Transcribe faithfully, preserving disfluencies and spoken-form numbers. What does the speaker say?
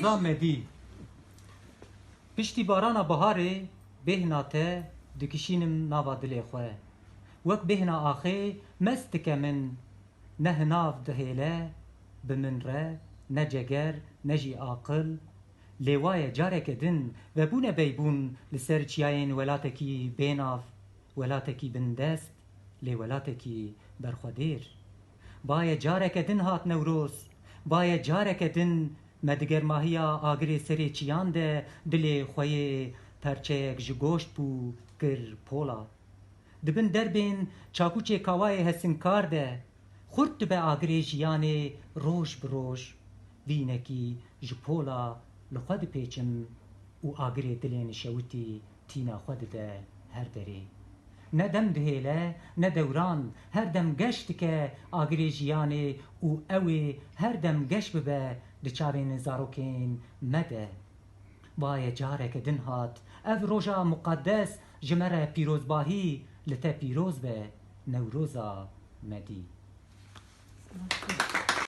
Newroza me dî. Piştî barana biharê bêhna te dikişînim nava dilê xwe. Wek bêhna axê mest dike min, ne hinav dihêle bi min re, ne ceger, ne jî aqil. Lê waye careke din vebûne beybûn li ser çiyayên welatekî bênav, welatekî bindest, lê welatekî berxwedêr. Baye careke din hat Newroz, baye careke din me di germahiya agirê serê çiyan de dilê xwe yê perçeyek ji goşt bû kir pola. Di bin derbên çakûçê Kawayê Hesinkar de xurt dibe agirê jiyanê roj bi roj. Vînekî ji pola li xwe dipêçim û agirê dilê nişewitî tîna xwe dide her derê. Ne dem dihêle, ne dewran, her dem geş dike agirê jiyanê û ew ê her dem geş bibe di çavên zarokên me de. Baye careke din hat ev roja muqeddes ji me re pîrozbahî li te pîroz be, Newroza me dî.